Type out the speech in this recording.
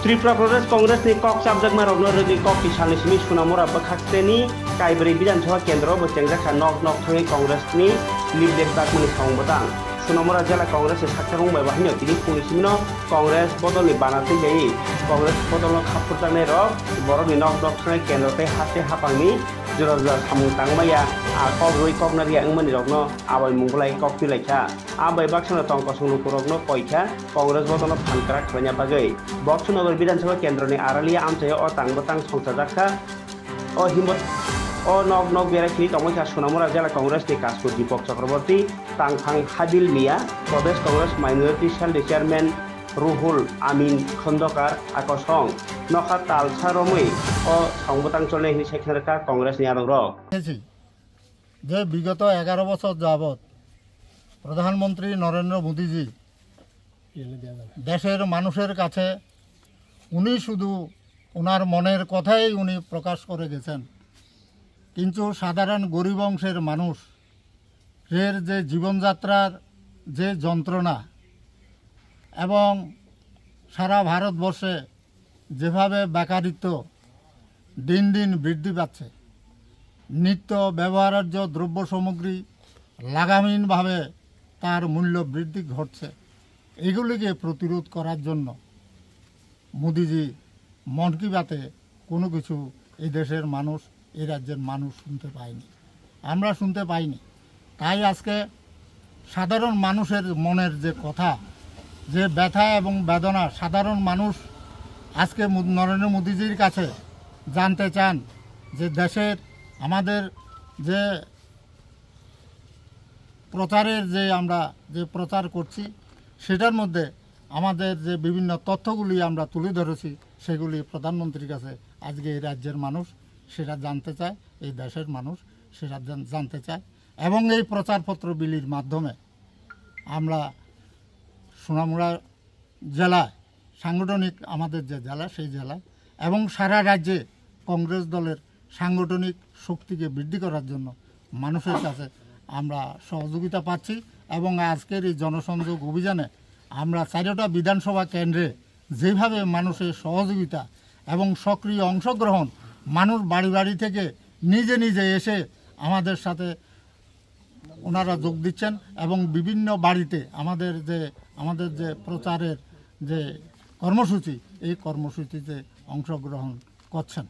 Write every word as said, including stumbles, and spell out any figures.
Tripura Pradesh Congress ni kok chapjakma rokno rwgwi kok tisalni simi Sonamura bwkhakteni Kaibrwi Bidhan Sabha kendro bo chengjakha nok nok thangwi Congress ni leaflet bakmani samung bwtang. Sonamura Jela Congress ni sakthar wngbai bo haino tini phungni simino Congress bodolni bana twijlaiwi Congress bodolno khapurjaknai rok borokni nok nok thangwi kendro tei haste haphangni jora jora samung tangmaya a kok rwui kok narya wngmani rokno abai mung bwlai kok twilaikha. A bai baksano tong kosong lukurokno koikha Congress bodolno phan kwrak khlaina bagwi. Boksonogor Bidhan Sabha kendroni Aralia amchaio o tang bwtang songchajakha. O himbo o nok nok berai khili tongbaikha Sonamura Jela Congress ni Kasku Deepak Chakraborty, tangphang Habil Mia, Pradesh Congress Minority Cell ni Chairman Ruhul Amin Khondokar, akosong nokha talsa romwi o song bwtang cholnai hwnwi sai khna rwkha Congress ni adongrok. যে বিগত এগারো বছর যাবৎ প্রধানমন্ত্রী নরেন্দ্র মোদীজি দেশের মানুষের কাছে উনি শুধু ওনার মনের কথাই উনি প্রকাশ করে গেছেন, কিন্তু সাধারণ গরিব অংশের মানুষের যে জীবনযাত্রার যে যন্ত্রণা এবং সারা ভারতবর্ষে যেভাবে বেকারিত্ব দিন দিন বৃদ্ধি পাচ্ছে, নিত্য ব্যবহার্য দ্রব্য সামগ্রী লাগামহীনভাবে তার মূল্য বৃদ্ধি ঘটছে, এগুলিকে প্রতিরোধ করার জন্য মোদিজি মন কি বাতে কোনো কিছু এই দেশের মানুষ, এই রাজ্যের মানুষ শুনতে পায়নি, আমরা শুনতে পাইনি। তাই আজকে সাধারণ মানুষের মনের যে কথা, যে ব্যথা এবং বেদনা, সাধারণ মানুষ আজকে মো-, নরেন্দ্র মোদীজির কাছে জানতে চান যে দেশের, আমাদের যে প্রচারের যে আমরা যে প্রচার করছি, সেটার মধ্যে আমাদের যে বিভিন্ন তথ্যগুলি আমরা তুলে ধরেছি, সেগুলি প্রধানমন্ত্রীর কাছে আজকে এই রাজ্যের মানুষ সেটা জানতে চায়, এই দেশের মানুষ সেটা জান-, জানতে চায়। এবং এই প্রচারপত্র বিলির মাধ্যমে আমরা সোনামুড়া জেলায় সাংগঠনিক আমাদের যে জেলা, সেই জেলায় এবং সারা রাজ্যে কংগ্রেস দলের সাংগঠনিক শক্তিকে বৃদ্ধি করার জন্য মানুষের কাছে আমরা সহযোগিতা পাচ্ছি। এবং আজকের এই জনসংযোগ অভিযানে আমরা চারোটা বিধানসভা কেন্দ্রে যেভাবে মানুষের সহযোগিতা এবং সক্রিয় অংশগ্রহণ, মানুষ বাড়ি বাড়ি থেকে নিজে নিজে এসে আমাদের সাথে ওনারা যোগ দিচ্ছেন এবং বিভিন্ন বাড়িতে আমাদের যে, আমাদের যে প্রচারের যে কর্মসূচি, এই কর্মসূচিতে অংশগ্রহণ করছেন।